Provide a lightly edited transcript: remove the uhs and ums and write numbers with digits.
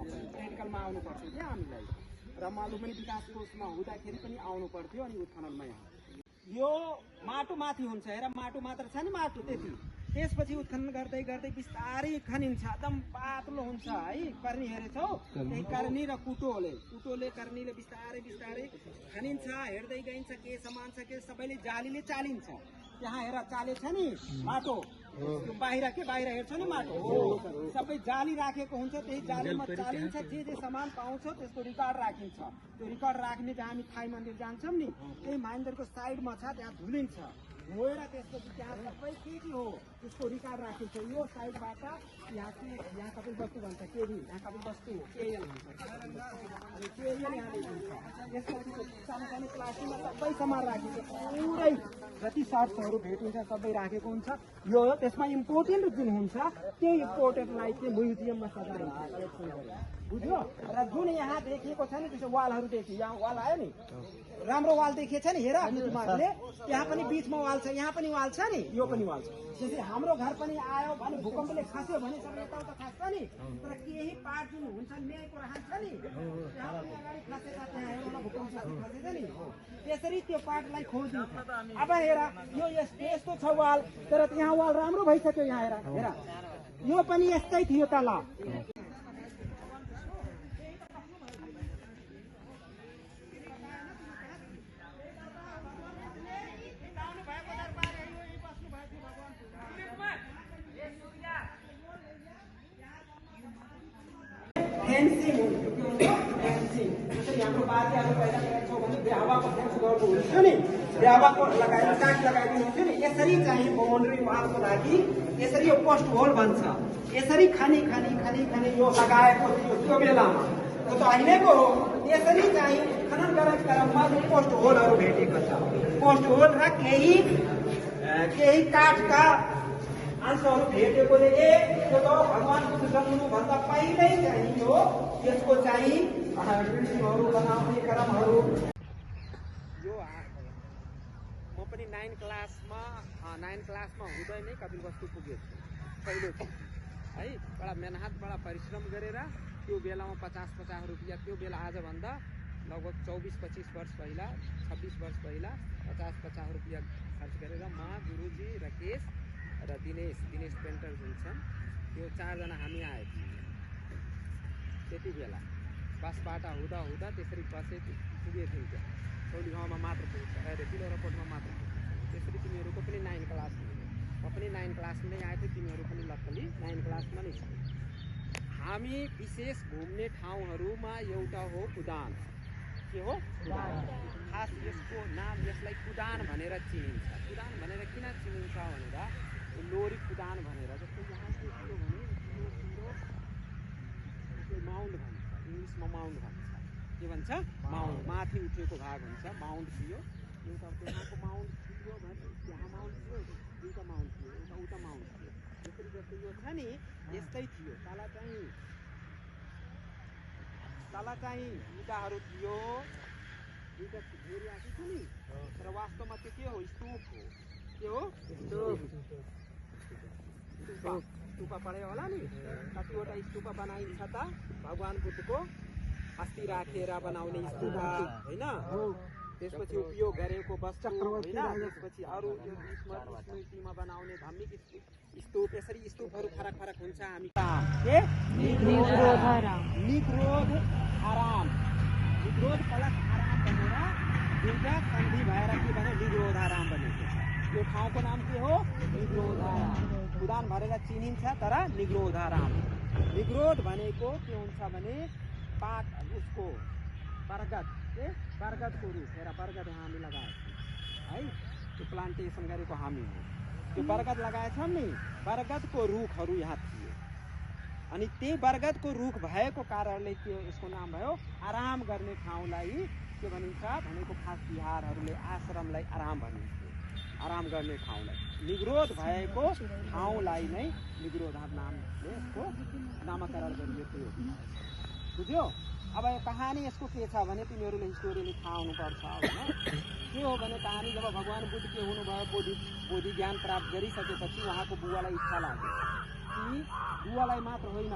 क्रिटिकलमा आउनु पर्थ्यो क्या हामीलाई र मालु पनि विकास कोषमा हुँदाखेरि पनि आउनु पर्थ्यो अनि उत्खननमा यहाँ यो माटो माथि हुन्छ हेर माटो मात्र छ नि माटो त्यति त्यसपछि उत्खनन गर्दै गर्दै बिस्तारै खनिन्छ एकदम पातलो हुन्छ है कर्नी हेरेछौ त्यही कर्नी र कुटोले कर्नीले बिस्तारै बिस्तारै खनिन्छ हेर्दै गइन्छ के सामान छ के सबैले जालीले चालिन्छ त्यहाँ हेर चाले छ नि माटो बाहिर हेर्छ नि माटो सबै जाली राखेको हुन्छ त्यही जालीमा चालिन्छ जे सामान पाउँछ त्यसको रिकर्ड राखिन्छ त्यो रिकर्ड राख्ने जहाँ हामी थाई मन्दिर जान्छौँ नि त्यही मन्दिरको साइडमा छ त्यहाँ धुलिन्छ धोएर त्यसपछि त्यहाँ सबै के हो त्यसको रिकर्ड राखिन्छ यो साइडबाट यहाँ कपिल वस्तु भन्छ केबी यहाँ कपिल वस्तु केएल त्यसपछि सानो प्लास्टिकमा सबै सामान राखिन्छ पुरै जति सर्ट्सहरू भेटिन्छ सबै राखेको हुन्छ यो त्यसमा इम्पोर्टेन्ट जुन हुन्छ त्यो इम्पोर्टेन्टलाई चाहिँ म्युजियममा सजाइन्छ बुझ्यो र जुन यहाँ देखिएको छ नि त्यसो वालहरू देखियो यहाँ वाल आयो नि राम्रो वाल देखिएछ नि हेर दिमागले यहाँ पनि बिचमा वाल छ यहाँ पनि वाल छ नि यो पनि वाल छ त्यसै हाम्रो घर पनि आयो भने भूकम्पले खस्यो भने सबै यताउता खस्छ नि तर केही पार्ट जुन हुन्छ ल्याएको रहन्छ नि त्यहाँ पनि अगाडि खसेका त्यहाँ एउटा भूकम्प खसेछ नि त्यसरी त्यो पार्टलाई खोजिन्छ अब हेर यो यस्तो छ वाल तर त्यहाँ वाल राम्रो भइसक्यो यहाँ हेर यो पनि यस्तै थियो तल हाम्रो बाजेहरू पहिला हेर्छौँ भने ब्यावाको फेन्स गर्नुहुन्थ्यो नि ब्यावाको लगाएर काठ लगाइदिनुहुन्थ्यो नि यसरी चाहिँ बाउन्ड्री वालको लागि यसरी यो पोस्ट होल भन्छ यसरी खानी यो लगाएको थियो त्यो बेलामा त्यो त अहिलेको हो यसरी चाहिँ खनन गरेको क्रममा पोस्ट होलहरू भेटेको छ पोस्ट होल र केही काठका अंशहरू भेटेकोले त्यो त भगवान बुद्ध जन्मनुभन्दा पहिल्यै चाहिँ यो यसको चाहिँ बिल्डिङहरू बनाउने क्रमहरू यो म पनि 9 क्लासमा हुँदै नै कपिल वस्तु पुगेको पहिलोचोटि है बडा मेहनत बडा परिश्रम गरेर त्यो बेलामा 50 रुपियाँ त्यो बेला आजभन्दा लगभग 24-25 वर्ष पहिला 26 वर्ष पहिला 50 रुपियाँ खर्च गरेर म गुरुजी राकेश र दिनेश पेन्टर हुन्छन् त्यो 4 जना हामी आएको त्यति बेला बसबाट हुँदा त्यसरी बसे पुगेको थियो त्यहाँ चौली गाउँमा मात्र पुग्छ अरे तिलोराकोटमा मात्र पुग्छ त्यसरी तिमीहरूको पनि 9 क्लास म पनि 9 क्लासमै आएको थियो तिमीहरू पनि लक्कली 9 क्लासमा नै छ हामी विशेष घुम्ने ठाउँहरूमा एउटा हो कुदान के हो खास यसको नाम यसलाई कुदान भनेर चिनिन्छ कुदान भनेर किन चिनिन्छ भनेर लोरी कुदान भनेर जस्तो यहाँ के थियो भने माउन्ट भन्छ इङ्ग्लिसमा माउन्ट भन्छ के भन्छ माउन्ट माथि उठेको भाग हुन्छ माउन्ट थियो एउटा त्यहाँको माउन्ट थियो भने त्यहाँ माउन्ट थियो दुईवटा माउन्ट थियो एउटा उता माउन्ट थियो त्यसरी जस्तो यो छ नि यस्तै थियो तल चाहिँ इँटाहरू थियो दुईवटा घेरी आएको थियो नि तर वास्तवमा त्यो के हो स्तूप हो के हो स्तूपा पढ्यो होला नि कतिवटा स्तूपा बनाइन्छ त भगवान बुद्धको अस्थि राखेर बनाउने स्तूपा होइन त्यसपछि उपयोग गरेको वस्तु होइन त्यसपछि अरू यो स्मृतिमा बनाउने धार्मिक स्तूप यसरी स्तूपहरू फरक हुन्छ हामी निग्रोध आराम निग्रोध प्लस आराम बनेर दुईटा सन्धि भएर के भने निग्रोध आराम बनेको छ यो ठाउँको नाम के हो निग्रोधाराम कुदान भनेर चिनिन्छ तर निग्रोधाराम निग्रोध भनेको के हुन्छ भने पात उसको बरगदको रुख हेर बरगद हामी लगाएको है त्यो प्लान्टेसन गरेको हामी हो त्यो बरगद लगाएछौँ नि बरगदको रुखहरू यहाँ थिए अनि त्यही बरगदको रुख भएको कारणले त्यो यसको नाम भयो आराम गर्ने ठाउँलाई के भनिन्छ भनेको खास बिहारहरूले आश्रमलाई आराम भनिन्छ आराम गर्ने ठाउँलाई निग्रोध भएको ठाउँलाई नै निग्रोधार नामले यसको नामकरण गरिएको थियो बुझ्यो अब यो कहानी यसको के छ भने तिमीहरूले हिस्टोरीले थाहा हुनुपर्छ होइन के हो भने कहानी जब भगवान बुद्ध के हुनुभयो बोधि ज्ञान प्राप्त गरिसकेपछि उहाँको बुवालाई इच्छा लाग्यो कि बुवालाई मात्र होइन